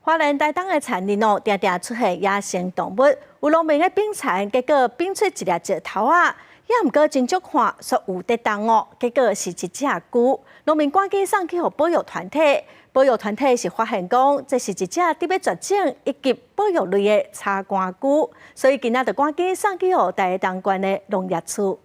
花蓮台東的田裡哦，定定出現野生動物，有農民咧爿田，結果爿出一粒石頭仔，也毋過斟酌看，煞有佇動哦，結果是一隻龜，農民趕緊送去予保育團體，保育團體是發現講，這是一隻佇欲絕種一級保育類的柴竿龜，所以今仔就趕緊送去予台東縣的農業處。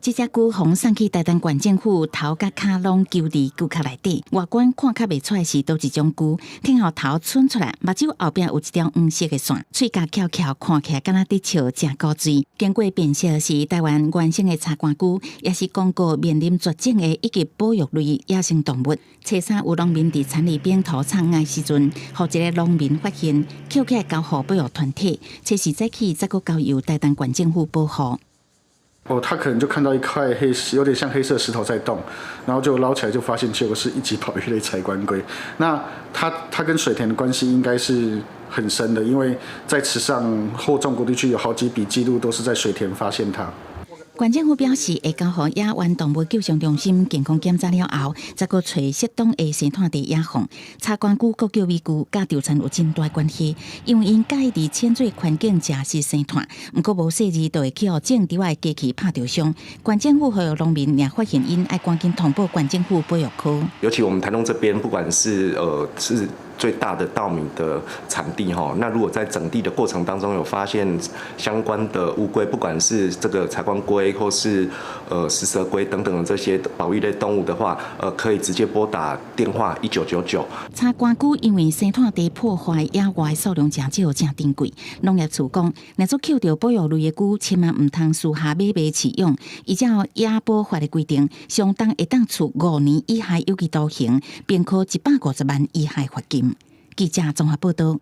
這隻龜予送去台東縣政府，頭佮跤攏勼佇龜殼內底，外觀看較袂出來是佗一種龜，聽予頭伸出來，目睭後壁有一條黃色的線，喙角翹翹，看起來敢若佇笑，誠古錐。經過辨識是台灣原生的柴竿龜，也是公告面臨絕種的一級保育類野生動物。初三有農民佇田裡邊塗草的時陣，予一個農民發現，抾起來交予保育團體。初四早起，再閣交由台東縣政府保護。哦，他可能就看到一塊黑，有點像黑色石頭在動，然後就撈起來，就發現結果是一級保育類柴竿龜。那它跟水田的關係應該是很深的，因為在池上或中國地區有好幾筆記錄都是在水田發現它。縣政府表示，會交予野原動物救傷中心健康檢查了後，再閣揣適當的生態地野放。柴竿龜閣叫米龜，佮稻田有真大關係，因為𪜶佮意佇淺水環境食食生炭，毋過無細膩就會去予種稻仔的機器拍著傷。縣政府呼籲農民若發現𪜶，愛趕緊通報縣政府保育科。尤其我們台東這邊，不管是最大的稻米的產地哈，那如果在整地的過程當中有發現相關的烏龜，不管是這個柴竿龜或是食蛇龜等等的這些保育類動物的話，可以直接撥打電話1999。柴竿龜因為生態地破壞，野外數量誠少，誠珍貴。農業處講，若做抾著保育類的龜，千萬毋通私下買賣飼養。依照野保法的規定，相當會當處5年以下有期徒刑，並科150萬以下罰金。記者綜合報道。